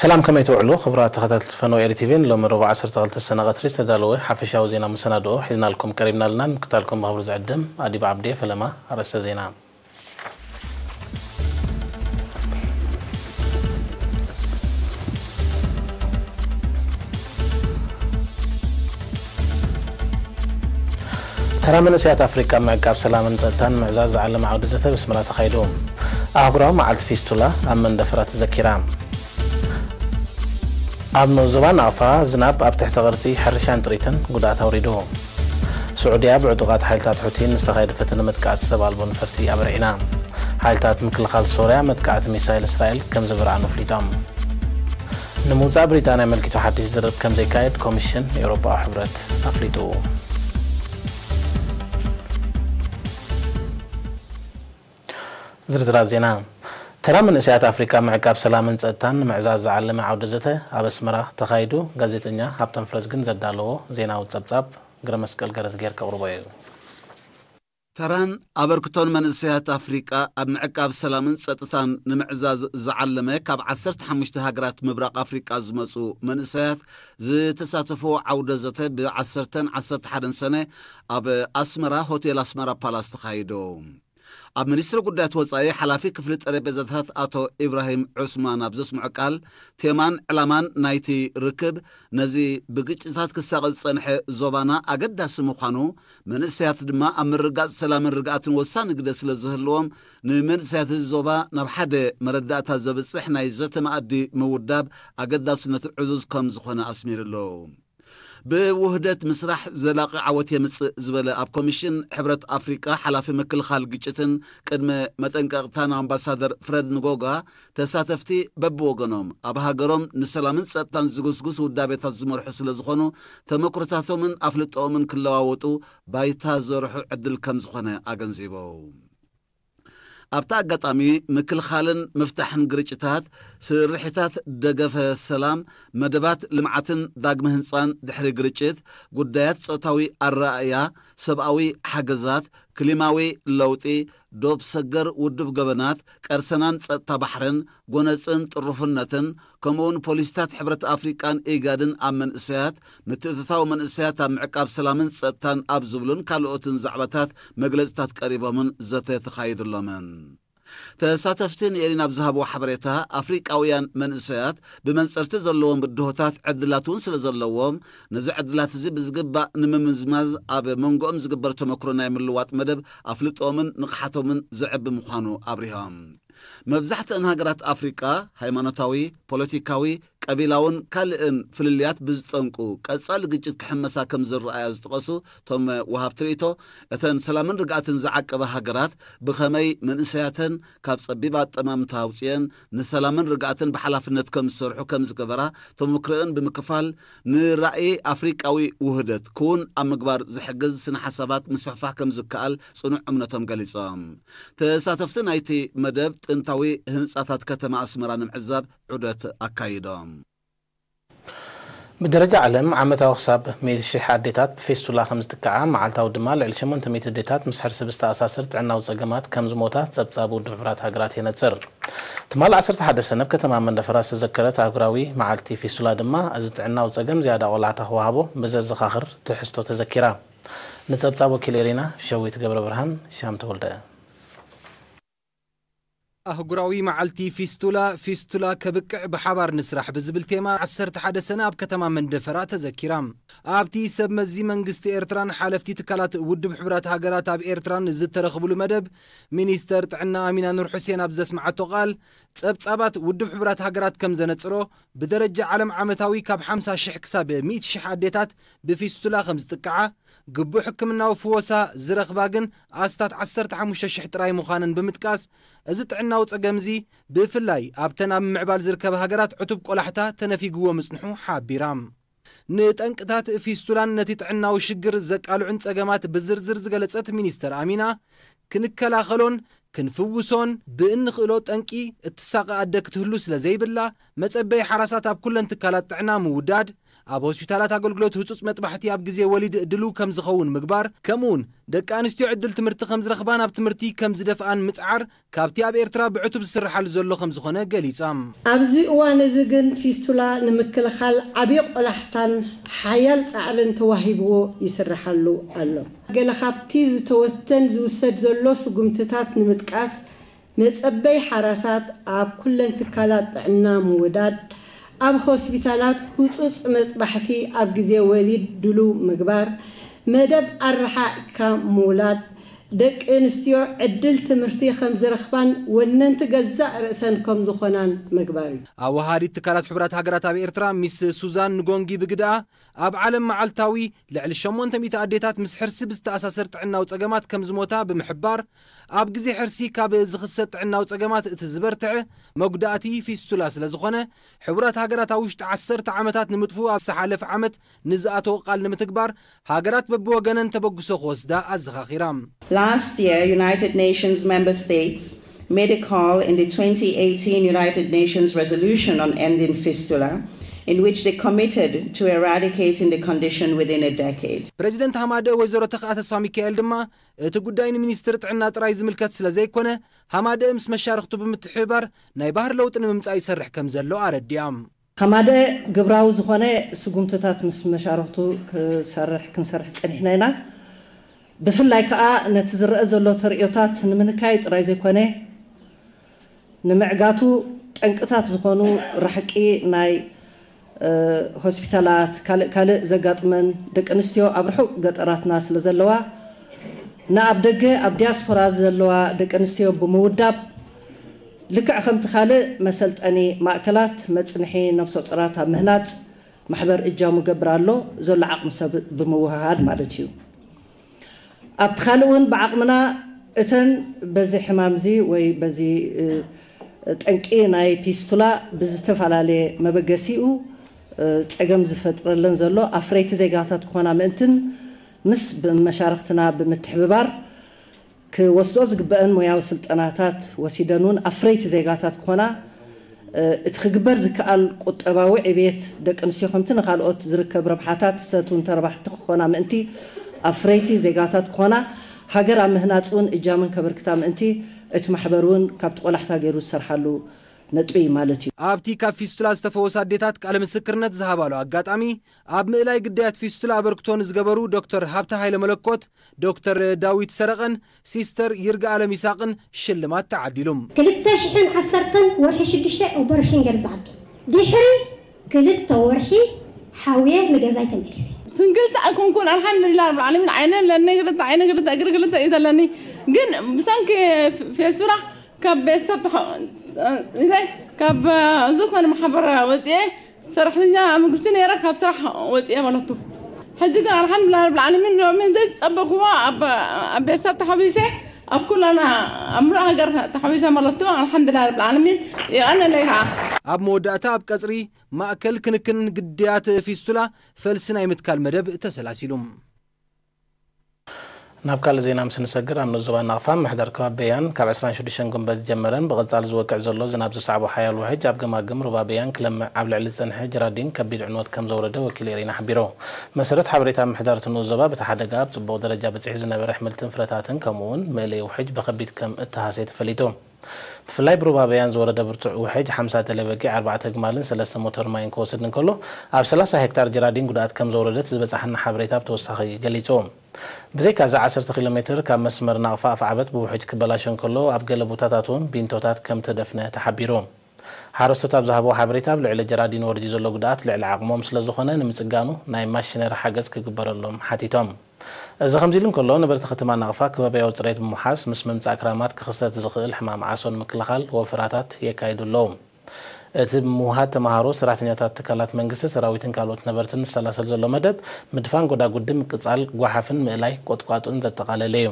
ሰላም፣ ከመይ ትውዕሉ ክቡራት ተኸታተልቲ ፈነወ ኤሪ ቲቪ? ንሎሚ ረቡዕ ዓሰርተ ክልተ ሰነ ቀትሪ ዝተዳለወ ሓፈሻዊ ዜና መሰናድኦ ሒዝናልኩም ቀሪብና ኣለና። ንምክታልኩም ብኽብሪ ዝዕድም ኣዲብ ዓብዴ። ፈለማ ኣርእስተ ዜና። ተራ መንእሰያት ኣፍሪቃ ኣብ ምዕቃብ ሰላምን ጸጥታን ምዕዛዝ ዝዓለመ ዓውዲ ዘተ ኣብ ኣስመራ ተኻይዱ። ኣህጉራዊ መዓልቲ ፊስቱላ ኣብ መንደፈራ ተዘኪራ። ኣብ ንኡስ ዞባ ናቕፋ ዝናብ ኣብ ትሕቲ ቅርጺ ሕርሻን ጥሪትን ጉድኣት ኣውሪዱ። ስዑድያ ብዕጡቓት ሓይልታት ሑቲ ንዝተኻየደ ፈተነ መጥቃዕቲ ሰብ ኣልቦ ነፈርቲ ኣብርዒና። ሓይልታት ምክልኻል ሶርያ መጥቃዕቲ ሚሳይል እስራኤል ከም ዘበርዓኑ ኣፍሊጦም። ንምውጻእ ብሪጣንያ ኣመልኪቱ ሓድሽ ዝርርብ ከም ዘይካየድ ኮሚሽን ኤውሮጳዊ ሕብረት ኣፍሊጡ። ዝርዝራት ዜና። ተራ መንእሰያት ኣፍሪቃ ምዕቃብ ሰላምን ጸጥታን ንምዕዛዝ ዝዓለመ ዓውደ ዘተ ኣብ ኣስመራ ተኻይዱ። ጋዜጠኛ ሃብቶም ፍረዝግን ዘዳለዎ ዜናዊ ጸብጻብ ግረ መስቀል ገረዝጌር ከቕርቦ እዩ። ተራን ኣበርክቶን መንእሰያት ኣፍሪቃ ኣብ ምዕቃብ ሰላምን ጸጥታን ንምዕዛዝ ዝዓለመ ካብ ዓሰርተ ሓሙሽተ ሃገራት ምብራቕ ኣፍሪቃ ዝመጹ መንእሰያት ዝተሳተፍዎ ዓውደ ዘተ ብ10ን ዓሰርተ ሓደን ሰነ ኣብ ኣስመራ ሆቴል ኣስመራ ፓላስ ተኻይዱ። ኣብ ሚኒስትሪ ጉዳያት ወጻኢ ሓላፊ ክፍሊ ጠረጴዛታት ኣቶ ኢብራሂም ዑስማን ኣብ ዘስምዖ ቃል፣ ቴማን ዕላማን ናይቲ ርክብ ነዚ ብግጭታት ክሳቐ ዝጸንሐ ዞባና ኣገዳሲ ምዃኑ፣ መንእሰያት ድማ ኣብ ምርግጋጽ ሰላምን ርግኣትን ወሳኒ ግደ ስለ ዝህልዎም፣ ንመንእሰያት እዚ ዞባ ናብ ሓደ መረዳእታ ዘብጽሕ ናይ ዘተ መኣዲ ምውዳብ ኣገዳስነቱ ዕዙዝ ከም ዝኾነ ኣስሚሩሉ። ብውህደት ምስራሕ ዘላቒ ዓወት የምጽእ ዝበለ ኣብ ኮሚሽን ሕብረት ኣፍሪቃ ሓላፊ ምክልኻል ግጭትን ቅድመ መጠንቀቕታን ኣምባሳደር ፍረድ ንጎጋ፣ ተሳተፍቲ በብወገኖም ኣብ ሃገሮም ንሰላምን ጸጥታን ዝጉስጉስ ውዳቤታት ዝመርሑ ስለ ዝኾኑ፣ ተመክሮታቶምን ኣፍልጦኦምን ክለዋወጡ ባይታ ዘርሑ ዕድል ከም ዝኾነ ኣገንዚቦም። ኣብቲ ኣጋጣሚ፣ ምክልኻልን ምፍታሕን ግርጭታት፣ ስርሒታት ደገፈ ሰላም፣ መደባት ልምዓትን ዳግመ ህንጻን ድሕሪ ግርጭት፣ ጉዳያት ጾታዊ ኣረኣእያ፣ ሰብኣዊ ሓገዛት፣ ክሊማዊ ለውጢ፣ ዶብ ሰገር ውዱብ ገበናት፣ ቀርሰናን ጸጥታ ባሕርን፣ ጎነጽን ጥሩፍነትን፣ ከምኡውን ፖሊሲታት ሕብረት ኣፍሪቃን ኢጋድን ኣብ መንእሰያት፣ ምትእትታው መንእሰያት ኣብ ምዕቃብ ሰላምን ጸጥታን ኣብ ዝብሉን ካልኦትን ዛዕባታት መግለጽታት ቀሪቦምን ዘተ ተኻይዱሎምን። ተሳተፍቲ ንኤሪና ኣብ ዝሃብዎ ሓበሬታ፣ ኣፍሪቃውያን መንእሰያት ብመንጽርቲ ዘለዎም ብድሆታት ዕድላት እውን ስለ ዘለዎም፣ ነዚ ዕድላት እዚ ብዝግባእ ንምምዝማዝ ኣብ መንጎኦም ዝግበር ተመክሮ ናይ ምልዋጥ መደብ ኣፍልጦምን ንቕሓቶምን ዘዕቢ ምዃኑ ኣብሪሆም። መብዛሕትአን ሃገራት ኣፍሪቃ ሃይማኖታዊ፣ ፖለቲካዊ፣ ቀቢላውን ካልእን ፍልልያት ብዝጠንቁ ቀጻሊ ግጭት ክሕመሳ ከም ዝረኣያ ዝጠቐሱ እቶም ወሃብቲ ርእይቶ፣ እተን ሰላምን ርግኣትን ዝዓቀባ ሃገራት ብኸመይ መንእሰያተን ካብ ጸቢብ ኣጠማምታ ኣውጽኤን ንሰላምን ርግኣትን ብሓላፍነት ከም ዝሰርሑ ከም ዝገበራ ተመክሮአን ብምክፋል፣ ንራእይ ኣፍሪቃዊ ውህደት ክውን ኣብ ምግባር ዝሕግዝ ስነ ሓሳባት ምስፍሕፋሕ ከም ዝከኣል ጽኑዕ እምነቶም ገሊጾም። ተሳተፍቲ ናይቲ መደብ ጥንታዊ ህንጻታት ከተማ ኣስመራ ንምዕዛብ ዑደት ኣካይዶም። ብደረጃ ዓለም ዓመታዊ ክሳብ ሚእቲ ሺሕ ኣዴታት ብፌስቱላ ከም ዝጥቅዓ፣ መዓልታዊ ድማ ልዕሊ ሸሞንተ ሚእቲ ኣዴታት ምስ ሕርሲ ብዝተኣሳሰር ጥዕናዊ ጸገማት ከም ዝሞታ ጸብጻብ ውድብ ሕቡራት ሃገራት የነጽር። ትማሊ ዓሰርተ ሓደ ሰነ ኣብ ከተማ መንደፈራ ዝተዘከረት ኣህጉራዊ መዓልቲ ፌስቱላ ድማ፣ እዚ ጥዕናዊ ጸገም ዝያዳ ቆላሕታ ክወሃቦ ብዘዘኻኽር ትሕዝቶ ተዘኪራ። ንጸብጻብ ወኪል ኤሪና ሸዊት ገብረ ብርሃን ሻም ተወልደ። ኣህጉራዊ መዓልቲ ፊስቱላ፣ ፊስቱላ ከብቅዕ ብሓባር ንስራሕ ብዝብል ቴማ ዓሰርተ ሓደ ሰነ ኣብ ከተማ መንደፈራ ተዘኪራ። ኣብቲ ሰብ መዚ መንግስቲ ኤርትራን ሓለፍቲ ትካላት ውድብ ሕቡራት ሃገራት ኣብ ኤርትራን ዝተረኽብሉ መደብ፣ ሚኒስተር ጥዕና ኣሚና ኑር ሑሴን ኣብ ዘስምዓቶ ቃል፣ ጸብጻባት ውድብ ሕቡራት ሃገራት ከም ዘነጽሮ፣ ብደረጃ ዓለም ዓመታዊ ካብ ሓምሳ ሽሕ ክሳብ ሚእቲ ሽሕ ኣዴታት ብፊስቱላ ከም ዝጥቅዓ፣ ግቡእ ሕክምናዊ ፍወሳ ዝረኽባ ግን ኣስታት ዓሰርተ ሓሙሽተ ሽሕ ጥራይ ምዃነን ብምጥቃስ፣ እዚ ጥዕናዊ ጸገም'ዚ ብፍላይ ኣብተን ኣብ ምምዕባል ዝርከባ ሃገራት ዕቱብ ቆላሕታ ተነፊግዎ ምጽንሑ ሓቢራ። ንጠንቅታት ፊስቱላን ነቲ ጥዕናዊ ሽግር ዘቃልዑን ጸገማት ብዝርዝር ዝገለጸት ሚኒስተር ኣሚና፣ ክንከላኸሎን ክንፍውሶን ብእንኽእሎ ጠንቂ እትሳቐ ኣደ ክትህሉ ስለ ዘይብላ፣ መጸበዪ ሓራሳት ኣብ ኩለን ትካላት ጥዕና ምውዳድ፣ ኣብ ሆስፒታላት ኣገልግሎት ህጹጽ መጥባሕቲ ኣብ ግዜ ወሊድ ድሉው ከም ዝኸውን ምግባር፣ ከምኡውን ደቂ ኣንስትዮ ዕድል ትምህርቲ ከም ዝረኽባን ኣብ ትምህርቲ ከም ዝደፍኣን ምጽዓር፣ ካብቲ ኣብ ኤርትራ ብዕቱብ ዝስርሓሉ ዘሎ ከም ዝኾነ ገሊጻ። ኣብዚ እዋን እዚ ግን ፊስቱላ ንምክልኻል ዓብዪ ቆላሕታን ሓያል ጻዕርን ተዋሂብዎ ይስርሓሉ ኣሎ። ገለ ካብቲ ዝተወስደን ዝውሰድ ዘሎ ስጉምትታት ንምጥቃስ፣ መጸበይ ሓራሳት ኣብ ኩለን ትካላት ጥዕና ምውዳድ፣ ኣብ ሆስፒታላት ህጹጽ መጥባሕቲ ኣብ ግዜ ወሊድ ድሉው ምግባር፣ መደብ ኣረሓቕካ ምውላድ፣ ደቂ ኣንስትዮ ዕድል ትምህርቲ ከም ዝረኽባን ወነንቲ ገዛእ ርእሰን ከም ዝኾናን ምግባር እዩ። ኣወሃዲት ትካላት ሕቡራት ሃገራት ኣብ ኤርትራ ሚስ ሱዛን ንጎንጊ ብግድኣ፣ ኣብ ዓለም መዓልታዊ ልዕሊ ሸሞንተ ሚእቲ ኣዴታት ምስ ሕርሲ ብዝተኣሳሰር ጥዕናዊ ጸገማት ከም ዝሞታ ብምሕባር፣ ኣብ ግዜ ሕርሲ ካብ ዝኽሰት ጥዕናዊ ጸገማት እቲ ዝበርትዐ መጉዳእቲ ፊስቱላ ስለ ዝኾነ፣ ሕቡራት ሃገራት ኣብ ውሽጢ ዓሰርተ ዓመታት ንምጥፍኡ ኣብ ዝሓለፈ ዓመት ንዝኣተዎ ቃል ንምትግባር፣ ሃገራት በብወገነን ተበግሶ ክወስዳ ኣዘኻኺራ። Last year, United Nations member states made a call in the twenty eighteen United Nations resolution on ending fistula, in which they committed to eradicating the condition within a decade. ፕሬዚደንት ሃማደ ወይዘሮ ተኽኣ ተስፋ ሚካኤል ድማ፣ እቲ ጉዳይ ንሚኒስትሪ ጥዕና ጥራይ ዝምልከት ስለ ዘይኮነ፣ ሃማደ ምስ መሻርኽቱ ብምትሕብባር ናይ ባህሪ ለውጢ ንምምጻእ ይሰርሕ ከም ዘሎ ኣረዲኣ። ሃማደ ግብራዊ ዝኾነ ስጉምትታት ምስ መሻርኽቱ ክሰርሕ፣ ክንሰርሕ ጸኒሕና ኢና። ብፍላይ ከኣ ነቲ ዝረአ ዘሎ ተርእዮታት ንምንካይ ጥራይ ዘይኮነ፣ ንምዕጋቱ ጠንቅታት ዝኾኑ ራሕቂ ናይ፣ እ፣ ሆስፒታላት፣ ካልእ ካልእ ዘጋጥመን ደቂ ኣንስትዮ ኣብ ርሑቕ ገጠራትና ስለ ዘለዋ፣ ንኣብ ደገ ኣብ ዲያስፖራ ዘለዋ ደቂ ኣንስትዮ ብምውዳብ፣ ልክዕ ከምቲ ካልእ መሰልጠኒ ማእከላት መጽንሒ ነብሰ ጾራት ኣብ ምህናጽ ማሕበር እጃሙ ገብር ኣሎ፣ ዘሎ ዓቕሚ ሰብ ብምውህሃድ ማለት እዩ። ኣብቲ ካልእ እውን ብዓቕምና እተን በዚ ሕማምዚ ወይ በዚ፣ እ፣ ጠንቂ ናይ ፒስቱላ ብዝተፈላለየ መበገሲኡ፣ እ፣ ጸገም ዝፈጥረለን ዘሎ ኣፍረይቲ ዜጋታት ክኾና ምእንትን ምስ መሻርኽትና ብምትሕብባር ክወስድኦ ዝግበአን ሞያዊ ስልጠናታት ወሲደን እውን ኣፍረይቲ ዜጋታት ክኾና፣ እ፣ እቲ ክግበር ዝከኣል ቁጠባዊ ዕብየት ደቂ ኣንስትዮ ከምቲ ንኻልኦት ዝርከብ ረብሓታት ሰት እውን ተረባሕቲ ክኾና ምእንቲ ኣፍረይቲ ዜጋታት ክኾና ሃገር ኣብ ምህናፅ እውን እጃመን ከበርክታ ምእንቲ እቲ ማሕበር እውን ካብቲ ቆላሕታ ገይሩ ዝሰርሓሉ ነጥቢ እዩ ማለት እዩ። ኣብቲ ካብ ፊስቱላ ዝተፈወሳ ኣዴታት ቃለ ምስክርነት ዝሃባሉ ኣጋጣሚ፣ ኣብ ምእላይ ግዳያት ፊስቱላ ኣበርክቶ ንዝገበሩ ዶክተር ሃብተ ሃይለ መለኮት፣ ዶክተር ዳዊት ሰረቐን ሲስተር ይርጋኣለም ይስሃቅን ሽልማት ተዓዲሉ። ክልተ ሽሕን ዓሰርተን ወርሒ ሽዱሽተ ኦፐሬሽን ገይረ ዝዓቢ። ድሕሪ ክልተ ወርሒ ሓውየ ንገዛይ ተመሊሰ። ስንግልቲ ኣይኮንኩን፣ ኣልሓምዱሊላህ ረብል ዓለሚን። ዓይነ ኣለኒ፣ ክልተ ዓይነ፣ ክልተ እግሪ፣ ክልተ ኢድ ኣለኒ። ግን ብሰንኪ ፌሱራ ካብ ቤተሰብ ተሓ-፣ ኢለ ካብ ዝኾነ ማሕበር ወፅኤ ሰራሕተኛ መንግስቲ ነይረ፣ ካብ ስራሕ ወፅኤ ማለቱ። ሕጂ ግን ኣልሓምዱሊላህ ረብል ዓለሚን፣ ሎሚ ዘይዝፀበኹዎ ኣብ፣ ኣብ ቤተሰብ ተሓቢሰ፣ ኣብ ኩላና፣ ኣብ ምሉእ ሃገር ተሓቢሰ ማለቱ። ኣልሓምዱሊላህ ረብል ዓለሚን፣ የቐነለይ ከዓ። ኣብ መወዳእታ ኣብ ቀፅሪ ማእከል ክንክን ግዳያት ፊስቱላ ፈልሲ ናይ ምትካል መደብ ተሰላሲሉ። ናብ ካልእ ዜና ምስ ንሰግር፣ ኣብ ንኡስ ዞባ ናቕፋ ምሕዳር ከባቢ በያን ካብ ዕስራን ሽዱሽተን ጉንበት ዝጀመረን ብቐጻሊ ዝወቅዕ ዘሎ ዝናብ ዘስዓቦ ሓያል ውሕጅ ኣብ ገማግም ሩባ በያን ክለምዕ ኣብ ልዕሊ ዝጸንሐ ጀራዲን ከቢድ ዕንወት ከም ዘውረደ ወኪል ኤሪና ሓቢሩ። መሰረት ሓበሬታ ምሕዳር እቲ ንኡስ ዞባ፣ በቲ ሓደጋ ኣብ ጽቡቕ ደረጃ በጺሑ ዝነበረ ኣሕምልትን ፍረታትን ከምኡ'ውን መእለዪ ውሕጅ ብኸቢድ ከም እተሃስየ ተፈሊጡ። ብፍላይ ብሩባ በያን ዝወረደ ብርቱዕ ውሕጅ ሓምሳ ተለበጊዕ፣ ኣርባዕተ ኣግማልን ሰለስተ ሞተር ማይን ክወስድ እንከሎ፣ ኣብ ሰላሳ ሄክታር ጀራዲን ጉድኣት ከም ዘውረደት ዝበጻሓና ሓበሬታ ብተወሳኺ ገሊጹ። ብዘይካዚ፣ ዓሰርተ ኪሎ ሜትር ካብ መስመር ናቕፋ ኣፍዓበት ብውሕጅ ክበላሾ እንከሎ፣ ኣብ ገለ ቦታታት እውን ቢንቶታት ከም ተደፍነ ተሓቢሩ። ሓረስቶት ኣብ ዝሃብዎ ሓበሬታ፣ ኣብ ልዕሊ ጀራዲን ወሪዱ ዘሎ ጉድኣት ልዕሊ ዓቕሞም ስለ ዝኾነ፣ ንምጽጋኑ ናይ ማሽነሪ ሓገዝ ክግበረሎም ሓቲቶም። እዚ ከምዚ ኢሉ እንከሎ፣ ነበርቲ ከተማ ናቕፋ ከባብያዊ ጽሬት ብምውሓስ፣ ምስ ምምጻእ ክራማት ክኽሰት ዝኽእል ሕማም ዓሶ ንምክልኻል ወፈራታት የካይዱ ኣለዉ። እቲ ብምውሃድ ተመሃሮ፣ ሰራሕተኛታት ትካላት መንግስቲ፣ ሰራዊትን ካልኦት ነበርትን ዝሰላሰል ዘሎ መደብ፣ ምድፋን ጎዳጉዲ፣ ምቅጻል ጓሓፍን ምእላይ ቆጥቋጥን ዘጠቓለለ እዩ።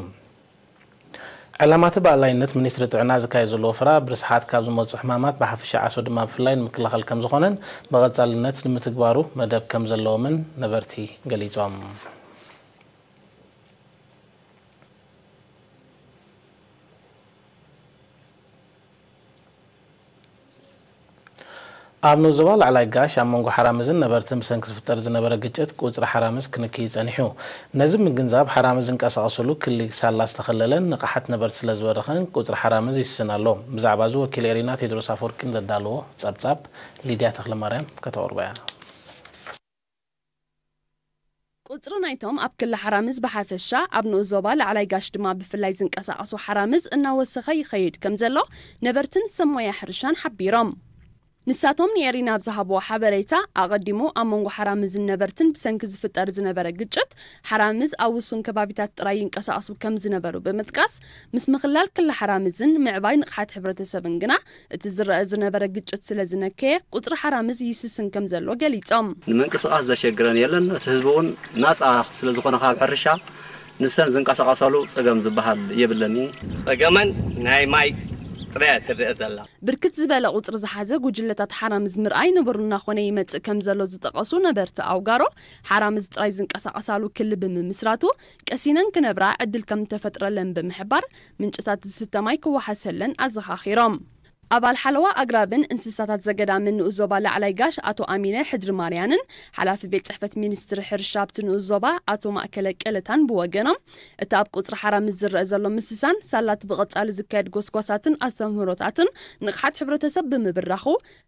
ዕላማቲ ብኣላይነት ሚኒስትሪ ጥዕና ዝካየድ ዘሎ ወፈራ፣ ብርስሓት ካብ ዝመጹ ሕማማት ብሓፈሻ ዓሶ ድማ ብፍላይ ንምክልኻል ከም ዝኾነን ብቐጻልነት ንምትግባሩ መደብ ከም ዘለዎምን ነበርቲ ገሊጾም። ኣብ ንኡስ ዞባ ላዕላይ ጋሽ ኣብ መንጎ ሓራምዝን ነበርትን ብሰንኪ ዝፍጠር ዝነበረ ግጭት ቁጽሪ ሓራምዝ ክንክይ ጸኒሑ። ነዚ ምግንዛብ ሓራምዝ ዝንቀሳቐስሉ ክሊ ሳላ ዝተኸለለን ንቕሓት ነበርቲ ስለ ዝበረኸን ቁጽሪ ሓራምዝ ይስስን ኣሎ። ብዛዕባ እዚ ወኪል ኤሪና ቴድሮስ ኣፈወርቂ ንዘዳለዎ ጸብጻብ ሊድያ ተኽለማርያም ከተቕርቦ እያ። ቁጽሪ ናይቶም ኣብ ክሊ ሓራምዝ ብሓፈሻ ኣብ ንኡስ ዞባ ላዕላይ ጋሽ ድማ ብፍላይ ዝንቀሳቐሱ ሓራምዝ እናወሰኸ ይኸይድ ከም ዘሎ ነበርትን ሰብ ሞያ ሕርሻን ሓቢሮም። ንሳቶም ንኤሪና ኣብ ዝሃብዎ ሓበሬታ፣ ኣቐዲሙ ኣብ መንጎ ሓራምዝን ነበርትን ብሰንኪ ዝፍጠር ዝነበረ ግጭት ሓራምዝ ኣብ ውሱን ከባቢታት ጥራይ ይንቀሳቐሱ ከም ዝነበሩ ብምጥቃስ፣ ምስ ምኽላል ክሊ ሓራምዝን ምዕባይ ንቕሓት ሕብረተሰብን ግና እቲ ዝረአ ዝነበረ ግጭት ስለ ዝነከየ ቁጽሪ ሓራምዝ ይስስን ከም ዘሎ ገሊጾም። ንምንቅስቓስ ዘሸግረን የለን። እቲ ህዝቢ እውን ናጻ ስለ ዝኾነ ካብ ሕርሻ ንሰን ዝንቀሳቐሳሉ ጸገም ዝበሃል የብለኒ። ጸገመን ናይ ማይ ጥራይ እያ ትረአ ዘላ። ብርክት ዝበለ ቁጽሪ ዝሓዘ ጉጅለታት ሓራምዝ ምርኣይ ንቡር እናኾነ ይመጽእ ከም ዘሎ ዝጠቐሱ ነበርቲ ኣውጋሮ፣ ሓራምዝ ጥራይ ዝንቀሳቐሳሉ ክሊ ብምምስራቱ ቀሲነን ክነብራ ዕድል ከም ተፈጥረለን ብምሕባር፣ ምንጭታት ዝስተ ማይ ክወሓሰለን ኣዘኻኺሮም። ኣባል ሓለዋ ኣግራብን እንስሳታት ዘገዳምን ንኡስ ዞባ ላዕላይ ጋሽ ኣቶ ኣሚነ ሕድሪ ማርያንን ሓላፊ ቤት ጽሕፈት ሚኒስትሪ ሕርሻ ኣብቲ ንኡስ ዞባ ኣቶ ማእከለ ቀለታን ብወገኖም፣ እቲ ኣብ ቁጽሪ ሓራምዝ ዝረአ ዘሎ ምስሳን ሳላት ብቐጻሊ ዝካየድ ጎስጓሳትን ኣስተምህሮታትን ንቕሓት ሕብረተሰብ ብምብራኹ፣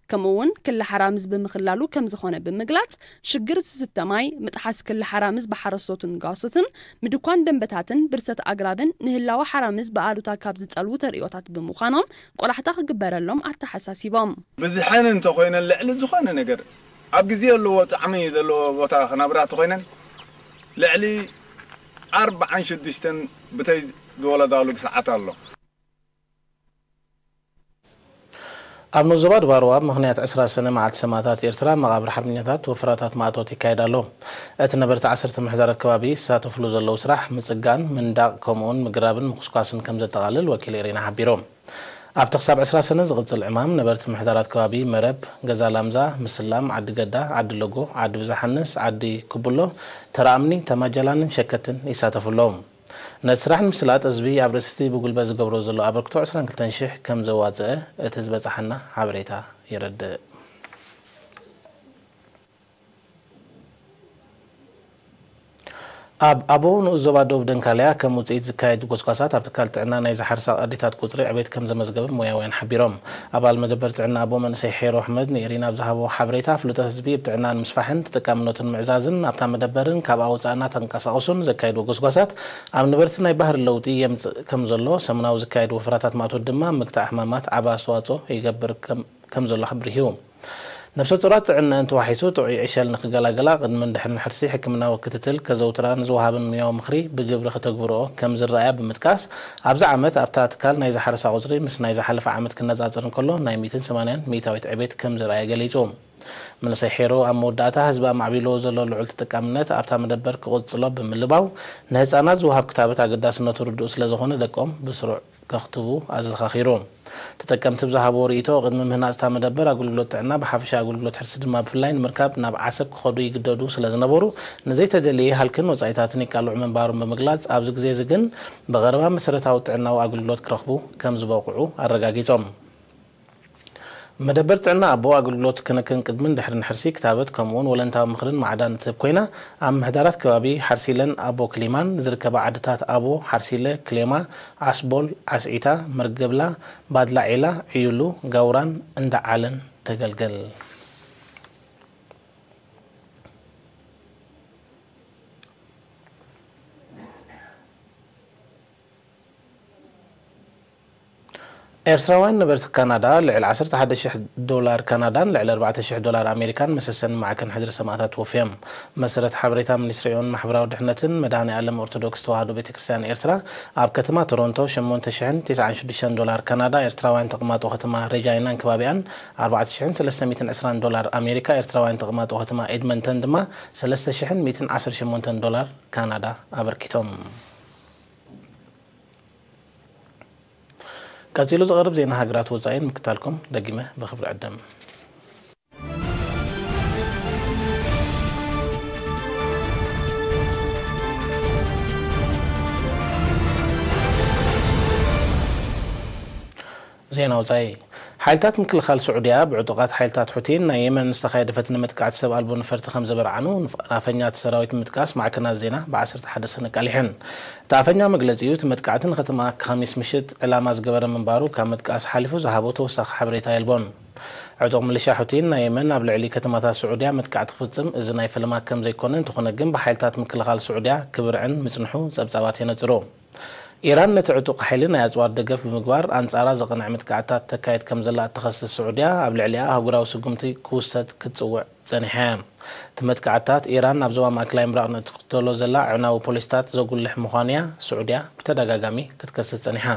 ከምኡ እውን ክሊ ሓራምዝ ብምኽላሉ ከም ዝኾነ ብምግላጽ፣ ሽግር ዝስተ ማይ፣ ምጥሓስ ክሊ ሓራምዝ ብሓረስቶትን ጓሶትን፣ ምድኳን ደንበታትን ብርሰት ኣግራብን ንህላወ ሓራምዝ ብኣሉታ ካብ ዝጸልዉ ተርእዮታት ብምዃኖም ቆላሕታ ክግበረሎም ኣተሓሳሲቦም። ብዝሐን እንተኾይነን ልዕሊ ዝኾነ ነገር ኣብ ግዜ ዘለዎ ጣዕሚ ዘለዎ ቦታ ክነብራ እንተኾይነን ልዕሊ ኣርባዓን ሽዱሽተን ብተይ ዝወለዳሉ ሰዓት ኣሎ። ኣብ ንኡስ ዞባ ድባርዋ ምኽንያት ዕስራ ሰነ መዓልቲ ሰማእታት ኤርትራ መቓብር ሓርበኛታት ወፍራታት ማእቶት ይካየድ ኣሎ። እቲ ነበርቲ ዓሰርተ ምሕዳራት ከባቢ ዝሳተፍሉ ዘለዉ ስራሕ ምጽጋን፣ ምንዳቕ ከምኡውን ምግራብን ምኹስኳስን ከም ዘጠቓልል ወኪል ኤሪና ሓቢሩ። ኣብቲ ክሳብ ዕስራ ሰነ ዝቕጽል ዕማም ነበርቲ ምሕዳራት ከባቢ መረብ፣ ገዛ ላምዛ፣ ምስላም፣ ዓዲ ገዳ፣ ዓዲ ለጎ፣ ዓዲ ብዝሓንስ፣ ዓዲ ኩብሎ፣ ተራ እምኒ፣ ተማጀላንን ሸከትን ይሳተፉ ኣለዉ። ነቲ ስራሕ ንምስላጥ ህዝቢ ኣብ ርእሲ እቲ ብጉልበት ዝገብሮ ዘሎ ኣበርክቶ ዕስራን ክልተን ሽሕ ከም ዘዋጽአ እቲ ዝበጽሓና ሓበሬታ የረድእ። ኣብ ኣቦ ንኡስ ዞባ ደቡብ ደንካልያ ከም ውጽኢት ዝካየድ ጎስጓሳት ኣብ ትካል ጥዕና ናይ ዝሓርሳ ቀርዲታት ቁጽሪ ዕቤት ከም ዘመዝገበ ሞያውያን ሓቢሮም። ኣባል መደበር ጥዕና ኣቦ መንእሰይ ሄሮ ኣሕመድ ንኤሪና ኣብ ዝሃቦ ሓበሬታ፣ ኣፍልጦ ህዝቢ ኣብ ጥዕና ንምስፋሕን ተጠቃምነቱ ንምዕዛዝን ኣብታ መደበርን ካብኣ ወጻእና ተንቀሳቕሱን ዘካየድዎ ጎስጓሳት ኣብ ነበርቲ ናይ ባህሪ ለውጢ የምጽእ ከም ዘሎ፣ ሰሙናዊ ዝካየድ ወፈራታት ማእቶት ድማ ምግታእ ሕማማት ዓቢ ኣስተዋጽኦ ይገብር ከም ከም ዘሎ ኣብሪሁ። ነፍሰ ጡራት ጥዕነአን ተዋሒሱ ጥዑይ ዕሸል ንክገላገላ ቅድምን ድሕርን ሕርሲ ሕክምናዊ ክትትል ከዘውትራ ንዝወሃበን ሙያዊ ምኽሪ ብግብሪ ከተግብርኦ ከም ዝረኣያ ብምጥቃስ፣ ኣብዚ ዓመት ኣብታ ትካል ናይ ዝሓረሳ ቁጽሪ ምስ ናይ ዝሓለፈ ዓመት ክነጻጸር እንከሎ ናይ ሚእትን ሰማንያን ሚእታዊት ዕቤት ከም ዝረኣየ ገሊጹ። መንእሰይ ሄሮ ኣብ መወዳእታ ህዝቢ ኣማዕቢልዎ ዘሎ ልዑል ተጠቃምነት ኣብታ መደበር ክቕጽሎ ብምልባው፣ ንህጻናት ዝወሃብ ክታበት ኣገዳስነቱ ርዱእ ስለዝኾነ ደቆም ብስሩዕ ከኽትቡ ኣዘኻኺሩ። ተጠቀምቲ ብዝሃብዎ ርእይቶ፣ ቅድሚ ምህናጽ እታ መደበር ኣገልግሎት ጥዕና ብሓፈሻ ኣገልግሎት ሕርሲ ድማ ብፍላይ ንምርካብ ናብ ዓሰብ ክኸዱ ይግደዱ ስለዝነበሩ፣ ንዘይተደልየ ሃልክን ወጻኢታትን ይቃልዑ ምንባሮም ብምግላጽ፣ ኣብዚ ግዜ እዚ ግን ብቐረባ መሰረታዊ ጥዕናዊ ኣገልግሎት ክረኽቡ ከም ዝበቕዑ ኣረጋጊጾም። መደበር ጥዕና ኣቦ ኣገልግሎት ክንክን ቅድምን ድሕርን ሕርሲ፣ ክታበት፣ ከምኡውን ወለንታዊ ምኽርን ማዕዳን እትህብ ኮይና፣ ኣብ ምሕዳራት ከባቢ ሓርሲለን ኣቦ ክሊማን ዝርከባ ዓድታት ኣቦ ሓርሲለ፣ ክሌማ፣ ዓስቦል፣ ዓስዒታ፣ መርገብላ፣ ባድላ ዒላ፣ ዕዩሉ፣ ጋውራን እንዳ ዓለን ተገልግል። ኤርትራውያን ነበርቲ ካናዳ ልዕሊ ዓሰርተ ሓደ ሽሕ ዶላር ካናዳን ልዕሊ ኣርባዕተ ሽሕ ዶላር ኣሜሪካን መሰሰኒ ማዕከን ሕድሪ ሰማእታት ወፍዮም። መሰረት ሓበሬታ ሚኒስትሪ ዕዮን ማሕበራዊ ድሕነትን መድኃኔ ዓለም ኦርቶዶክስ ተዋህዶ ቤተ ክርስቲያን ኤርትራ ኣብ ከተማ ቶሮንቶ ሸሞንተ ሽሕን ትስዓን ሽዱሽተን ዶላር ካናዳ፣ ኤርትራውያን ተቕማጦ ከተማ ሬጃይናን ከባቢኣን ኣርባዕተ ሽሕን ሰለስተ ሚእትን ዕስራን ዶላር ኣሜሪካ፣ ኤርትራውያን ተቕማጦ ከተማ ኤድመንተን ድማ ሰለስተ ሽሕን ሚእትን ዓሰርተ ሸሞንተን ዶላር ካናዳ ኣበርኪቶም። ቀጺሉ ዝቐርብ ዜና ሃገራት ወጻኢን ምክታልኩም ደጊመ ብኽብሪ ዕድም። ዜና ወጻኢ። ሓይልታት ምክልኻል ስዑድያ ብዕጡቓት ሓይልታት ሑቲን ናይ የመን ዝተኻየደ ፈትነ መጥቃዕቲ ሰብ ኣልቦ ነፈርቲ ከም ዘበርዓኑ ንፍ-፣ ኣፈኛ እቲ ሰራዊት ምጥቃስ ማዕከናት ዜና ብ ዓሰርተ ሓደ ሰነ ኣቃሊሐን። እቲ ኣፈኛ መግለጺኡ፣ እቲ መጥቃዕቲ ንከተማ ካሚስ ምሽት ዕላማ ዝገበረ ምንባሩ ካብ ምጥቃስ ሓሊፉ ዝሃቦ ተወሳኺ ሓበሬታ የልቦን። ዕጡቕ ምልሻ ሑቲን ናይ የመን ኣብ ልዕሊ ከተማታት ስዑድያ መጥቃዕቲ ክፍጽም እዚ ናይ ፈለማ ከም ዘይኮነ፣ እንተኾነ ግን ብሓይልታት ምክልኻል ስዑድያ ክብርዕን ምጽንሑ ጸብጻባት የነጽሩ። ኢራን ነቲ ዕጡቕ ሓይሊ ናይ ኣጽዋር ደገፍ ብምግባር ኣንጻራ ዘቐንዐ መጥቃዕትታት ተካይድ ከም ዘላ እትኸስስ ስዑድያ፣ ኣብ ልዕሊኣ ኣህጉራዊ ስጉምቲ ክውሰድ ክትጽውዕ ጸኒሓ እያ። እቲ መጥቃዕትታት ኢራን ናብ ዞባ ማእከላይ ምብራቕ ንእትኽተሎ ዘላ ኣዕናዊ ፖሊሲታት ዘጉልሕ ምዃኑ እያ ስዑድያ ብተደጋጋሚ ክትከስስ ጸኒሓ።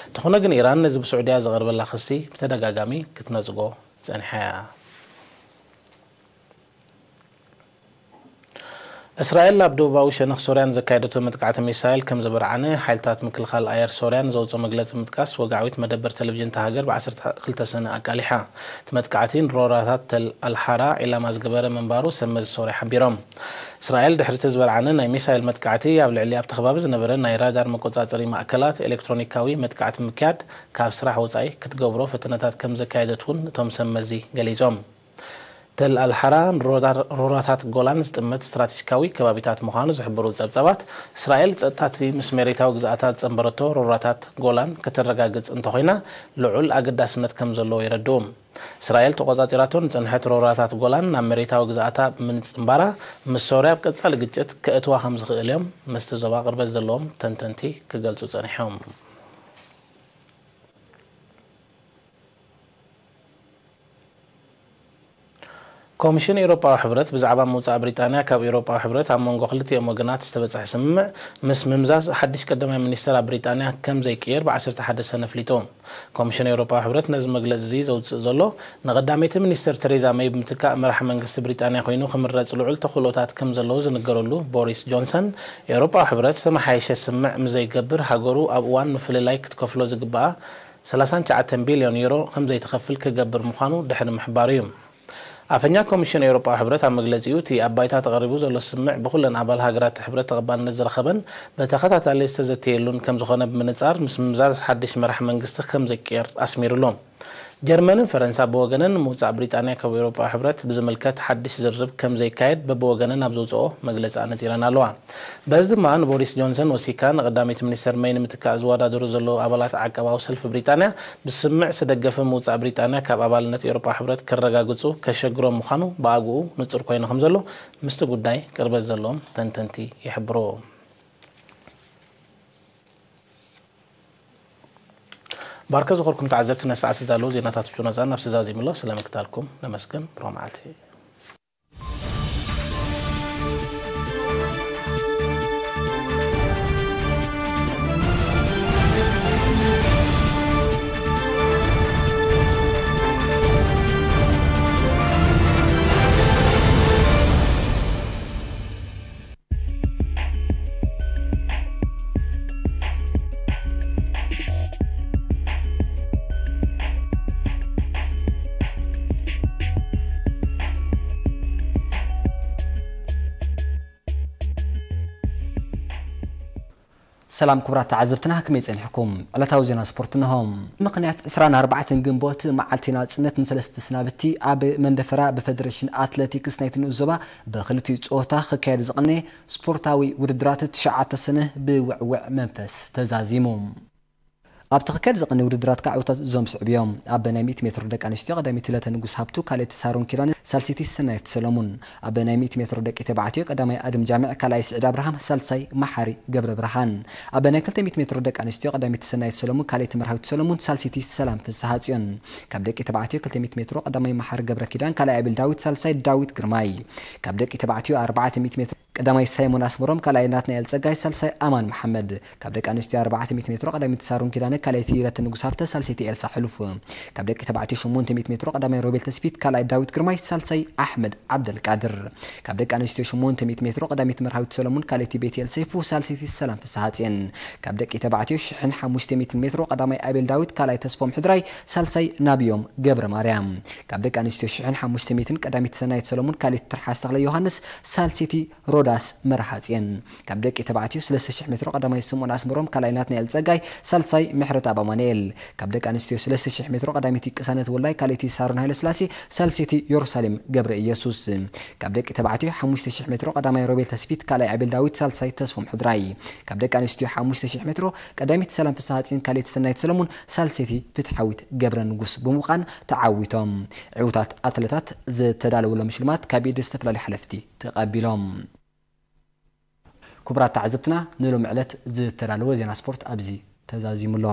እንተኾነ ግን ኢራን ነዚ ብስዑድያ ዝቐርበላ ክሲ ብተደጋጋሚ ክትነጽጎ ጸኒሓ እያ። እስራኤል ኣብ ደቡባዊ ሸነኽ ሶርያ ንዘካየደቶ መጥቃዕቲ ሚሳይል ከም ዘበርዓነ ሓይልታት ምክልኻል ኣየር ሶርያ ንዘውፅኦ መግለፂ ምጥቃስ ወግዓዊት መደበር ቴሌቪዥን እታ ሃገር ብ ዓሰርተ ክልተ ሰነ ኣቃሊሓ። እቲ መጥቃዕቲ ንሮራታት ተል ኣልሓራ ዒላማ ዝገበረ ምንባሩ ሰብ መዚ ሶርያ ሓቢሮም። እስራኤል ድሕሪ እቲ ዝበርዓነ ናይ ሚሳይል መጥቃዕቲ ኣብ ልዕሊ ኣብቲ ከባቢ ዝነበረ ናይ ራዳር መቆፃፀሪ ማእከላት ኤሌክትሮኒካዊ መጥቃዕቲ ምክያድ ካብ ስራሕ ወፃኢ ክትገብሮ ፈተነታት ከም ዘካየደት እውን እቶም ሰብ መዚ ገሊፆም። ተል ኣልሓራ፣ ሮዳር-፣ ሮራታት ጎላን ዝጥምት ስትራቴጂካዊ ከባቢታት ምዃኑ ዝሕብሩ ጸብጻባት፣ እስራኤል ጸጥታቲ ምስ መሬታዊ ግዝኣታ ዝጸንበረቶ ሮራታት ጎላን ከተረጋግጽ እንተኾይና፣ ልዑል ኣገዳስነት ከም ዘለዎ የረድኡ። እስራኤል ተቖጻጺራቶ ንጸንሐት ሮራታት ጎላን ናብ መሬታዊ ግዝኣታ ብምጽንባራ፣ ምስ ሶርያ ኣብ ቀጻሊ ግጭት ከእትዋ ከም ዝኽእል እዮም ምስቲ ዞባ ቅርበት ዘለዎም ተንተንቲ ክገልጹ ጸኒሖም። ኮሚሽን ኤውሮጳዊ ሕብረት ብዛዕባ ምውጻእ ብሪጣንያ ካብ ኤውሮጳዊ ሕብረት ኣብ መንጎ ክልቲኦም ወገናት ዝተበጽሐ ስምምዕ ምስ ምምዛዝ ሓድሽ ቀዳማይ ሚኒስተር ኣብ ብሪጣንያ ከም ዘይቅየር ብ ዓሰርተ ሓደ ሰነ ኣፍሊጡ። ኮሚሽን ኤውሮጳዊ ሕብረት ነዚ መግለጺ እዚ ዘውጽእ ዘሎ ንቐዳመይቲ ሚኒስተር ተሬዛ መይ ብምትካእ መራሒ መንግስቲ ብሪጣንያ ኮይኑ ክምረጽ ልዑል ተኽእሎታት ከም ዘለዉ ዝንገረሉ ቦሪስ ጆንሰን፣ ኤውሮጳዊ ሕብረት ዝተመሓየሸ ስምምዕ ምስ ዘይገብር ሃገሩ ኣብ እዋን ምፍልላይ ክትከፍሎ ዝግባኣ ሰላሳን ትሽዓተን ቢልዮን ዩሮ ከም ዘይትኸፍል ክገብር ምዃኑ ድሕሪ ምሕባሩ እዩ። ኣፈኛ ኮሚሽን ኤውሮጳዊ ሕብረት ኣብ መግለጺኡ፣ እቲ ኣብ ባይታ ተቐሪቡ ዘሎ ስምምዕ ብኹለን ኣባል ሃገራት ሕብረት ተቐባልነት ዝረኸበን ብተኸታታሊ ዝተዘተየሉን ከም ዝኾነ ብምንጻር፣ ምስ ምምዛዝ ሓድሽ መራሕ መንግስቲ ከም ዘይቅየር ኣስሚሩሉ። ጀርመንን ፈረንሳ ብወገነን ምውጻእ ብሪጣንያ ካብ ኤውሮጳዊ ሕብረት ብዝምልከት ሓድሽ ዝርርብ ከም ዘይካየድ በብወገነን ኣብ ዘውጽኦ መግለጺ ኣነጺረን ኣለዋ። በዚ ድማ ንቦሪስ ጆንሰን ወሲካ ንቐዳመይቲ ሚኒስተር መይ ንምትካእ ዝወዳደሩ ዘለዉ ኣባላት ዓቃባዊ ሰልፊ ብሪጣንያ፣ ብስምምዕ ዝተደገፈ ምውጻእ ብሪጣንያ ካብ ኣባልነት ኤውሮጳ ሕብረት ከረጋግጹ ከሸግሮም ምዃኑ ብኣግኡ ንጹር ኮይኑ ከም ዘሎ ምስቲ ጉዳይ ቅርበት ዘለዎም ተንተንቲ ይሕብሩ። ባርከ ዝኾርኩም ተዓዘብቲ፣ ነሰዓት ዝዳለዉ ዜናታት ቹነዛ ናብ ስዛዚምሎ ስለምክታልኩም ነመስግን። ብሩኽ መዓልቲ። ሰላም ክቡራት ተዓዘብትና፣ ከመይ ጸኒሕኩም? ዕለታዊ ዜና ስፖርት እንሆ። ምኽንያት ዕስራን ኣርባዕተን ግንቦት፣ መዓልቲ ናጽነት፣ ንሰለስተ ስናብቲ ኣብ መንደፈራ ብፈደረሽን ኣትለቲክስ ናይቲ ንኡስ ዞባ ብኽልቲኡ ጸወታ ክካየድ ዝቐነየ ስፖርታዊ ውድድራት ትሽዓተ ሰነ ብውዕውዕ መንፈስ ተዛዚሙ። ኣብቲ ክካየድ ዝቐነየ ውድድራት ከዓ ዕውታት እዞም ዝስዕቡ እዮም። ኣብ ናይ ሚእቲ ሜትሮ ደቂ ኣንስትዮ ቀዳመይቲ ለተ ንጉስ ሃብቱ፣ ካልኣይቲ ሳሮን ኪዳነ፣ ሳልሰይቲ ሰናይት ሰለሙን። ኣብ ናይ ሚእቲ ሜትሮ ደቂ ተባዕትዮ ቀዳማይ ኣድም ጃምዕ፣ ካልኣይ ስዒድ ኣብርሃም፣ ሳልሳይ መሓሪ ገብረ ብርሃን። ኣብ ናይ ክልተ ሚእቲ ሜትሮ ደቂ ኣንስትዮ ቀዳመይቲ ሰናይት ሰለሙን፣ ካልኣይቲ መርሃዊት ሰለሙን፣ ሳልሰይቲ ሰላም ፍስሃ ጽዮን። ካብ ደቂ ተባዕትዮ ክልተ ሚእቲ ሜትሮ ቀዳማይ መሓሪ ገብረ ኪዳን፣ ካልኣይ ኣቤል ዳዊት፣ ሳልሳይ ዳዊት ግርማይ። ካብ ደቂ ተባዕትዮ ኣርባዕተ ሚእቲ ሜትሮ ቀዳማይ ሳይሞን ኣስመሮም፣ ካልኣይ ናትናኤል ጸጋይ፣ ሳልሳይ ኣማን መሓመድ። ካብ ደቂ ኣንስትዮ ኣርባዕተ ሚእቲ ሜትሮ ቀዳመይቲ ሳሮን ኪዳነ፣ ካልኣይቲ ሂረተ ንጉስ ሃብተ፣ ሳልሰይቲ ኤልሳ ሕሉፍ። ካብ ደቂ ተባዕትዮ ሸሞንተ ሚእቲ ሜትሮ ቀዳማይ ሮቤል ተስፊት፣ ካልኣይ ዳዊት ግርማይ፣ ሳልሳይ ኣሕመድ ዓብደልቃድር። ካብ ደቂ ኣንስትዮ ሸሞንተ ሚእቲ ሜትሮ ቀዳመይቲ መርሃዊት ሰለሙን፣ ካልኣይቲ ቤትኤል ሰይፉ፣ ሳልሰይቲ ሰላም ፍስሃጽየን። ካብ ደቂ ተባዕትዮ ሽሕን ሓሙሽተ ሚእትን ሜትሮ ቀዳማይ ኣቤል ዳዊት፣ ካልኣይ ተስፎም ሕድራይ፣ ሳልሳይ ናብዮም ገብረ ማርያም። ካብ ደቂ ኣንስትዮ ሽሕን ሓሙሽተ ሚእትን ቀዳመይቲ ሰናይት ሰለሙን፣ ካልኣይቲ ትርሓስ ተኽለ ዮሃንስ፣ ሳልሰይቲ ሮዳ ዳስ መርሃ ጽዮን። ካብ ደቂ ተባዕትዮ ሰለስተ ሽሕ ሜትሮ ቀዳማይ ስምኦን ኣስመሮም፣ ካልኣይ ናትናኤል ጸጋይ፣ ሳልሳይ ምሕረተኣብ ኣማኑኤል። ካብ ደቂ ኣንስትዮ ሰለስተ ሽሕ ሜትሮ ቀዳመይቲ ቅሳነት ወልዳይ፣ ካልኣይቲ ሳሮን ሃይለስላሴ፣ ሳልሰይቲ የሩሳሌም ገብረ ኢየሱስ። ካብ ደቂ ተባዕትዮ ሓሙሽተ ሽሕ ሜትሮ ቀዳማይ ሮቤል ተስፊት፣ ካልኣይ ኣቤል ዳዊት፣ ሳልሳይ ተስፎም ሕድራይ። ካብ ደቂ ኣንስትዮ ሓሙሽተ ሽሕ ሜትሮ ቀዳመይቲ ሰላም ፍስሓጽዮን፣ ካልኣይቲ ሰናይት ሰለሙን፣ ሳልሰይቲ ፍትሓዊት ገብረ ንጉስ ብምዃን ተዓዊቶም። ዕውታት ኣትለታት ዝተዳለወሎም ሽልማት ካብ ኢድ ዝተፈላለዩ ሓለፍቲ ተቐቢሎም። ክቡራት ተዓዘብትና፣ ንሎሚ ዕለት ዝተዳለወ ዜና ስፖርት ኣብዚ ተዛዚሙ ኣሎ።